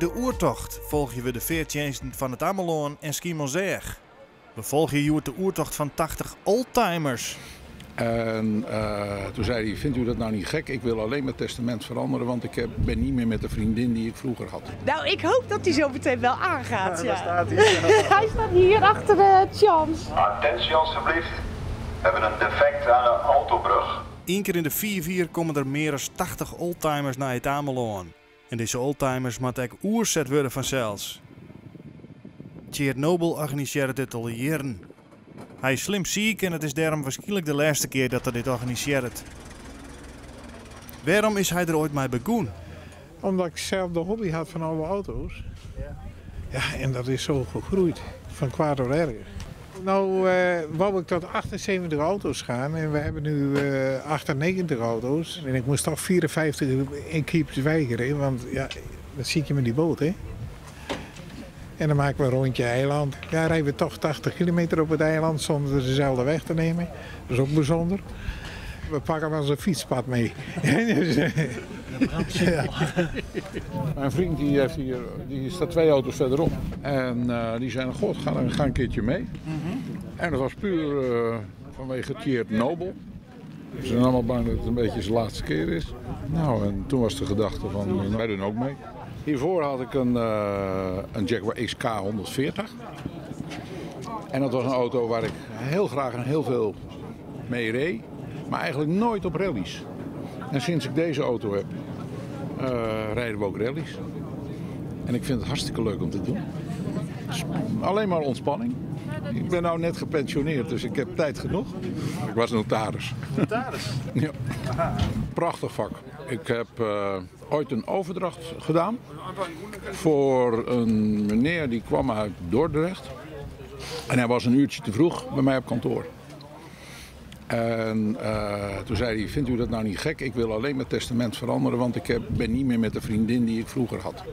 De Oertocht folgje we de feartsjinsten fan It Amelân en Skiermûntseach. We folgje hjoed de oertocht fan 80 oldtimers. En toen zei hij, vindt u dat nou niet gek? Ik wil alleen mijn testament veranderen, want ik ben niet meer met de vriendin die ik vroeger had. Nou, ik hoop dat hij zo meteen wel aangaat. Ja, Ja. daar staat hij. Hij staat hier achter de Chance. Attentie alstublieft. We hebben een defect aan de autobrug. Eén keer in de 4 jier komme der mear as 80 oldtimers nei It Amelân. En dizze oldtimers moatte ek oerset wurde fansels. Tjeerd Nobel organisearret dit al jierren. Hy is slim siik en it is dêrom wierskynlik de lêste kear dat er dit organisearret. Wêrom is hy der oait mei begûn? Omdat ik zelf de hobby had van oude auto's. Ja, en dat is zo gegroeid. Van kwaad tot erger. Nou wou ik tot 78 auto's gaan en we hebben nu 98 auto's. En ik moest toch 54 in weigeren, want ja, dan zit je met die boot, hè. En dan maken we een rondje eiland. Ja, rijden we toch 80 kilometer op het eiland zonder dezelfde weg te nemen. Dat is ook bijzonder. We pakken wel eens een fietspad mee. Dus, ja. Mijn vriend die heeft hier, die staat 2 auto's verderop. En die zei, god, ga een keertje mee. En dat was puur vanwege Tjeerd Nobel. Ze zijn allemaal bang dat het een beetje zijn laatste keer is. En toen was de gedachte van, wij doen ook mee. Hiervoor had ik een Jaguar XK 140. En dat was een auto waar ik heel graag en heel veel mee reed. Maar eigenlijk nooit op rallies. En sinds ik deze auto heb, rijden we ook rallies. En ik vind het hartstikke leuk om te doen. Dus alleen maar ontspanning. Ik ben nou net gepensioneerd, dus ik heb tijd genoeg. Ik was notaris. Notaris? Ja. Prachtig vak. Ik heb ooit een overdracht gedaan voor een meneer die kwam uit Dordrecht. En hij was een uurtje te vroeg bij mij op kantoor. En toen zei hij, vindt u dat nou niet gek? Ik wil alleen mijn testament veranderen, want ik ben niet meer met de vriendin die ik vroeger had.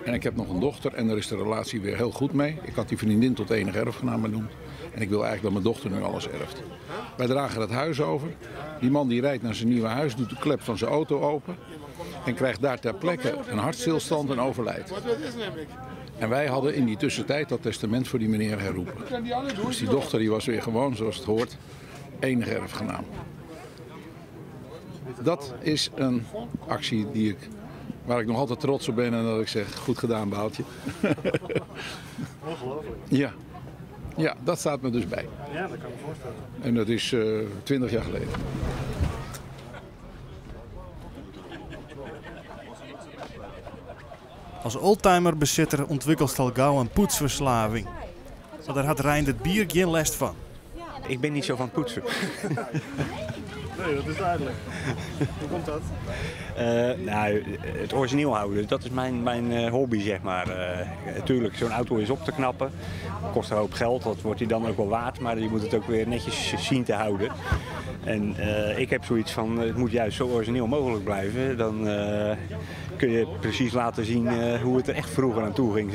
En ik heb nog een dochter en daar is de relatie weer heel goed mee. Ik had die vriendin tot enige erfgenaam benoemd. En ik wil eigenlijk dat mijn dochter nu alles erft. Wij dragen het huis over. Die man die rijdt naar zijn nieuwe huis, doet de klep van zijn auto open. En krijgt daar ter plekke een hartstilstand en overlijdt. En wij hadden in die tussentijd dat testament voor die meneer herroepen. Dus die dochter die was weer gewoon, zoals het hoort, enige erfgenaam. Dat is een actie waar ik nog altijd trots op ben en dat ik zeg, goed gedaan, Baaltje. Ongelooflijk. Ja. Ja, dat staat me dus bij. Ja, dat kan ik me voorstellen. En dat is 20 jaar geleden. Als oldtimerbezitter ontwikkelt al gauw een poetsverslaving. Maar daar had Rein het bier geen last van. Ik ben niet zo van het poetsen. Nee, dat is duidelijk. Hoe komt dat? Het origineel houden, dat is mijn hobby. Natuurlijk, zo'n auto is op te knappen. Kost een hoop geld, dat wordt hij dan ook wel waard. Maar je moet het ook weer netjes zien te houden. En ik heb zoiets van, het moet juist zo origineel mogelijk blijven. Dan kun je precies laten zien hoe het er echt vroeger aan toe ging.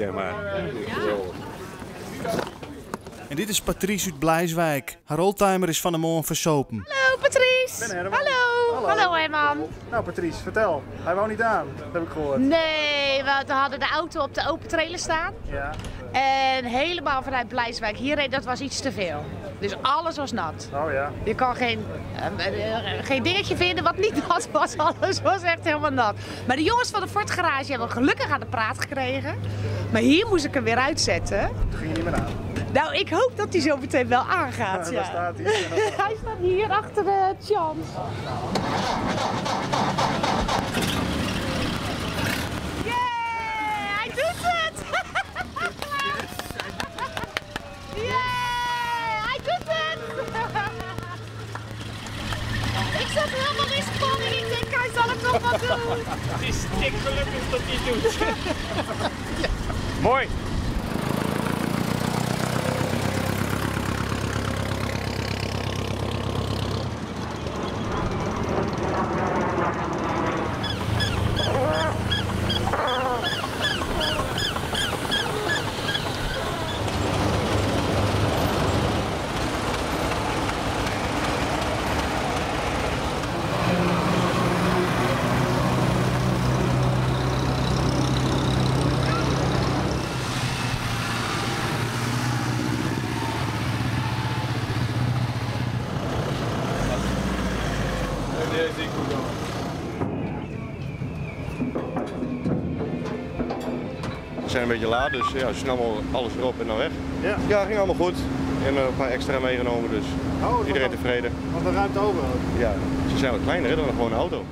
En dit is Patrice uit Bleiswijk. Haar oldtimer is van de morgen versopen. Hallo Patrice. Ik ben Herman. Hallo. Hallo. Hallo Herman. Patrice, vertel. Hij wou niet aan, dat heb ik gehoord. Nee, we hadden de auto op de open trailer staan. En helemaal vanuit Bleiswijk hierheen, dat was iets te veel. Dus alles was nat. Je kan geen dingetje vinden wat niet nat was. Alles was echt helemaal nat. Maar de jongens van de Ford Garage hebben gelukkig aan de praat gekregen. Maar hier moest ik hem weer uitzetten. Toen ging je niet meer aan. Nou, ik hoop dat hij zo meteen wel aangaat. Ja, Ja. daar staat hij. Hij staat hier achter de Chance. Yeah, hij doet het! Yeah, hij doet het! Ik zat helemaal in spanning. Ik denk, hij zal het toch wel doen. Het is dik gelukkig dat hij het doet. Mooi. Nee, is dy goed dan. We zijn een beetje laat, dus ja, snel wel alles erop en dan weg. Ja. Ja, ging allemaal goed. En een paar extra meegenomen, dus Oh, iedereen tevreden. Want de ruimte over ook. Ja, ze zijn wat kleiner hè, dan een gewone auto.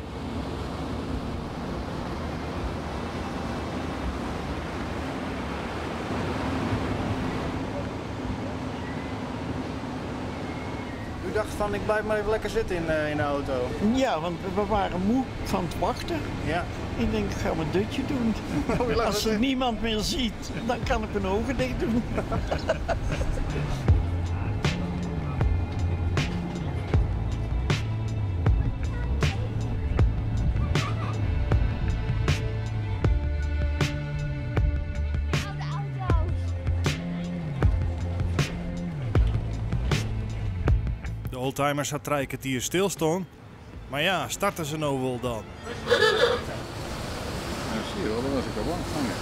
U dacht van ik blijf maar even lekker zitten in de auto. Ja, want we waren moe van het wachten. Ja. Ik denk, ik ga mijn dutje doen. Oh, Als er niemand meer ziet, dan kan ik mijn ogen dicht doen. De oldtimers had drie kwartier stilstaan. Maar ja, starten ze nou wel dan? Ja, zie je wel, dan was ik al lang vangen.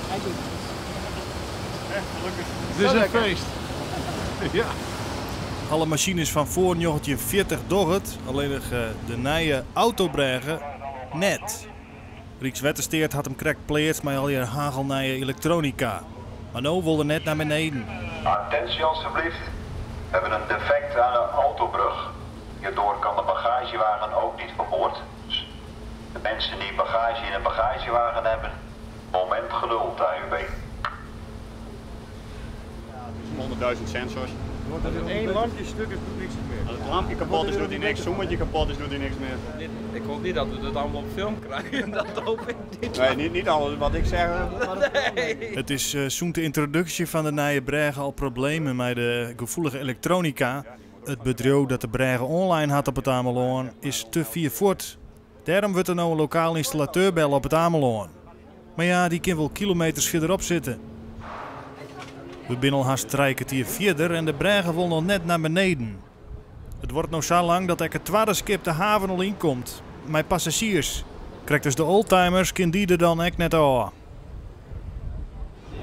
Hij doet het. Echt gelukkig. Het is een feest. Ja. Alle machines van voor 1940 door het, alleen nog de nieuwe autobregen net. Rijkswettersteert had hem krek pleerd met al je hagelnije elektronica. Maar nou wilde net naar beneden. Attentie alstublieft. We hebben een defect aan de autobrug. Hierdoor kan de bagagewagen ook niet van boord. Dus de mensen die bagage in een bagagewagen hebben, moment geduld, AUB. 100.000 sensors. Als het één lampje stuk is, doet niks meer. Als het lampje kapot is, doet hij niks. Zoemetje kapot is, doet hij niks meer. Ik hoop niet dat we dit allemaal op film krijgen. Dat hoop ik niet. Nee, niet alles wat ik zeg. Nee. Het is zo'n de introductie van de nieuwe bregen al problemen met de gevoelige elektronica. Het bedrijf dat de bregen online had op het Ameloon is te vier voort. Daarom wordt er nou een lokaal installateur bellen op het Ameloon. Maar ja, die kan wel kilometers verderop zitten. We zijn al haast drie kwartier verder en de bregen wil nog net naar beneden. Het wordt nog zo lang dat ik het tweede schip de haven al inkomt. Mijn passagiers. Krijgt dus de oldtimers, kind die er dan ook net al.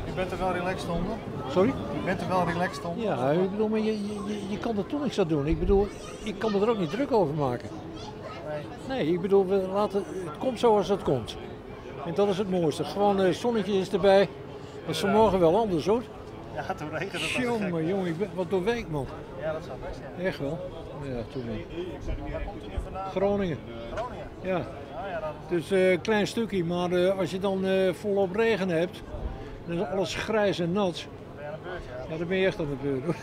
U bent er wel relaxed onder? Sorry? U bent er wel relaxed onder? Ja, ik bedoel, maar je kan er toch niks aan doen. Ik bedoel, ik kan me er ook niet druk over maken. Nee, ik bedoel, we laten, het komt zoals het komt. En dat is het mooiste. Gewoon het zonnetje is erbij. Dat is vanmorgen wel anders hoor. Ja, toen regende het. Jongen, jongen, ik ben wat doorweekt man. Ja, dat zou best zijn. Echt wel. Ja, toen wel. Waar komt u nu vandaan? Groningen. Groningen? Ja. Ah, ja, dan... Dus een klein stukje, maar als je dan volop regen hebt, dan is alles grijs en nat. Dan ben je aan de beurt, ja. Ja, dan ben je echt aan de beurt hoor.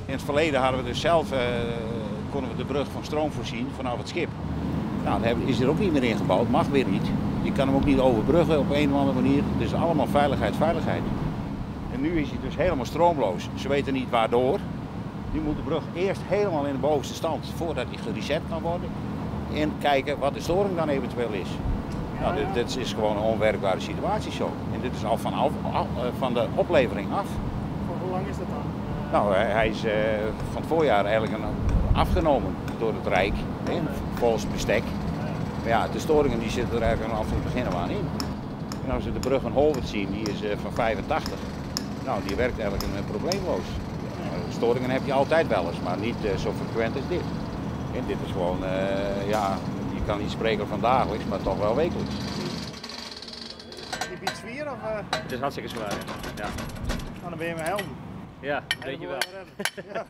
In het verleden hadden we dus zelf, konden we de brug van stroom voorzien vanaf het schip. Nou, dat is er ook niet meer ingebouwd, mag weer niet. Je kan hem ook niet overbruggen op een of andere manier. Het is allemaal veiligheid, veiligheid. En nu is hij dus helemaal stroomloos. Ze weten niet waardoor. Nu moet de brug eerst helemaal in de bovenste stand voordat hij gereset kan worden. En kijken wat de storing dan eventueel is. Nou, dit is gewoon een onwerkbare situatie zo. En dit is al van de oplevering af. Voor hoe lang is dat dan? Nou, hij is van het voorjaar eigenlijk afgenomen door het Rijk, hè, volgens bestek. Maar ja, de storingen die zitten er eigenlijk al van het begin af aan in. En als we de brug van Holwerd zien, die is van 85. Nou, die werkt eigenlijk een probleemloos. Storingen heb je altijd wel eens, maar niet zo frequent als dit. En dit is gewoon, ja, je kan niet spreken van dagelijks, maar toch wel wekelijks. Je biedt zwier of? Het is hartstikke zwaar, ja. Nou, dan ben je mijn helm. Ja, weet je wel. Ja.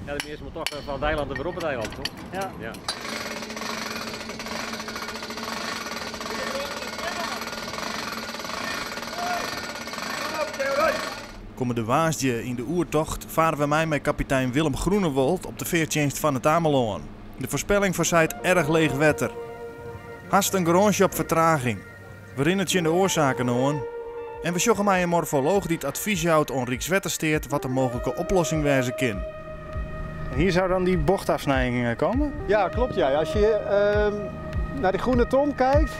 Ja, de eerste moet toch van het eiland en weer op het eiland, toch? Ja. Ja. Komen de waasje in de oertocht, varen we mij met kapitein Willem Groenewold op de veertjenst van het Ameloon. De voorspelling voorzijt erg leeg wetter. Hast in garânsje op fertraging. We rinne tsjin de oarsaken oan. En we sjogge mei in morfolooch dy't advys jout oan Rykswettersteat wat de mooglike oplossing wêze kin. En hier zou dan die bochtafsnijing komen? Ja, klopt. Ja. Als je naar die groene ton kijkt,